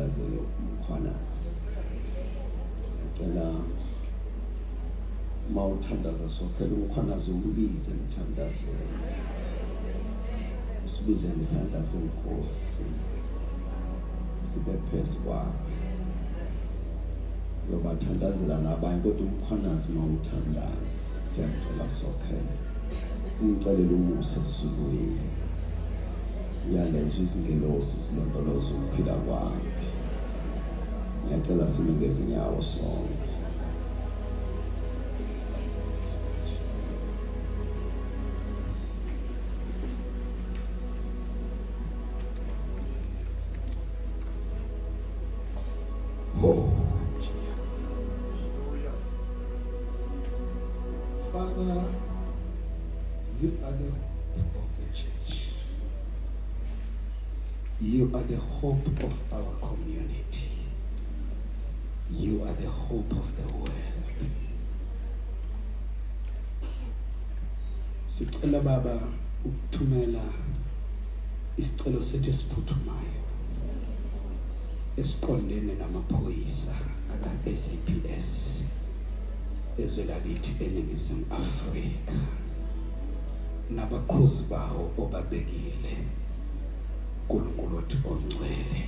Sithandazele uMkhwanazi. Ngicela uma uthandaza sokhela uMkhwanazi umbize emthandazweni. Usibize ngesandla senkosi. Sibe phezu kwakhe. Uyobathandazela nabanye kodwa uMkhwanazi uma uthandaza siyacela sokhela. Umcelele umusa ezulwini. Uyalezwa izingelosi zilondoloza ukuphila kwakhe. Ngiyacela sime ngezinyawo sonke. Oh, Jesus. Father, you are the hope of the church. You are the hope of our community. You are the hope of the world. Sicela Baba ukuthumela isicelo sethu esiphuthumayo esiqondene namaphoyisa aka-SAPS ezwelakithi eNingizimu Afrika nabakhuzi bawo obabekile uNkulunkulu wethu ongcwele.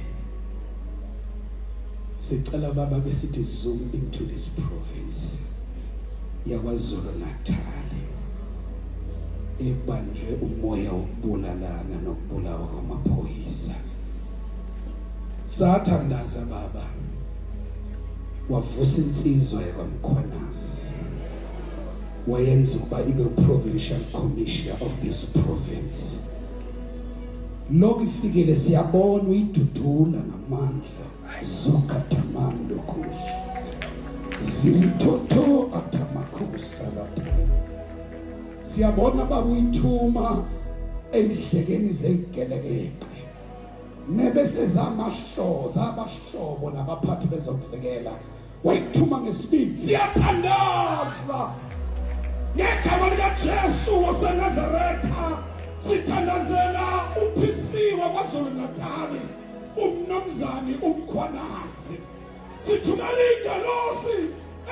Sicela Baba ke sithi zoom into this province yaKwaZulu Natal ebanjwe umoya wokubulalana nokubulawa kwamaphoyisa. Sathandaza Baba, wavusa insizwa yakwaMkhwanazi, wayenza ukuba ibe provincial commissioner of this province. Lokhu ifikile siyabona uyidudula ngamandla zokathamando kush zimthotho athamakhusa lapha. Siyabona Baba uyithuma endlekeni zeyigelekeqe nebese zamahloza abahlobo nabaphathi bezokuvikela, wayithuma ngesibindi. Siyathandaza ngegama likaJesu waseNazaretha, sithandazela uPhisiwe kwaZulu Natal, umnumzane uMkhwanazi. Sithumela ingelosi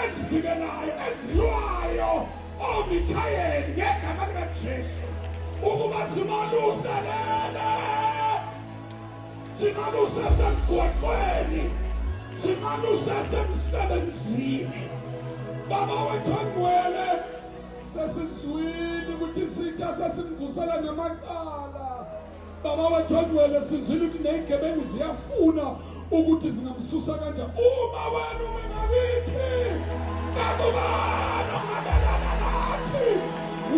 ezivikelayo ezilwayo oMikhayeli ngegama likaJesu ukuba simaluselele, simaluse semgwaqweni, simaluse semsebenzini. Baba wethu ongcwele, sesizwile ukuthi isitha sesimvusela ngamacala. Baba wethu ongcwele, sizwile ukuthi ney'gebengu ziyafuna ukuthi zingamsusa kanjani. Uma wena ume ngakithi, kakubani ongabelana nathi?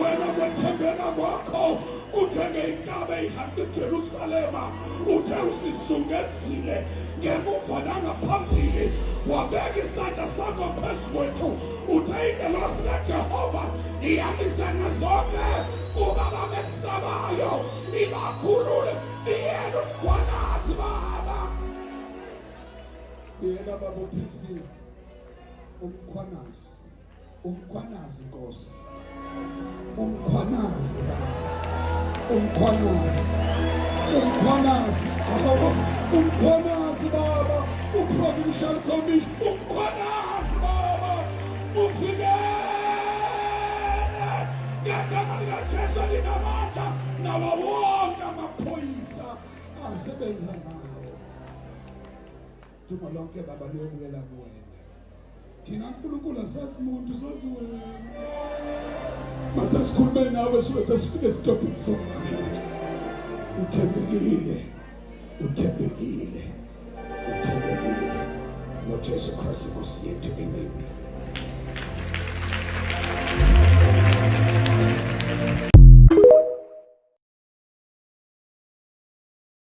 Wena kwethembeka kwakho kuthenge inkabe ihambe eJerusalema, uthe usizungezile ngemuva nangaphambili, wabeka isandla sakho phezu kwethu. Uthe ingelosi kaJehova ihambisana zonke kuba bamesabayo, ibakhulule. Biyela uMkhwanazi Baba, biyela Baba uPhisiwe uMkhwanazi, uMkhwanazi Nkosi, uMkhwanazi Baba, uMkhwanazi, uMkhwanazi Baba, uMkhwanazi Baba, uProvincial Commission, uMkhwanazi Baba, uvikele ngegama likaJesu linamandla nawo wonke amaphoyisa asebenza nawo. Dumo lonke Baba luyobuyela kuwena. Thina uNkulunkulu asazi muntu, sazi wena. Mase sikhulume nawe siwenze sifike esitobhini sokugcina. Uthembekile, uthembekile, uthembekile. NgoJesu Kristu Nkosi yethu, amen.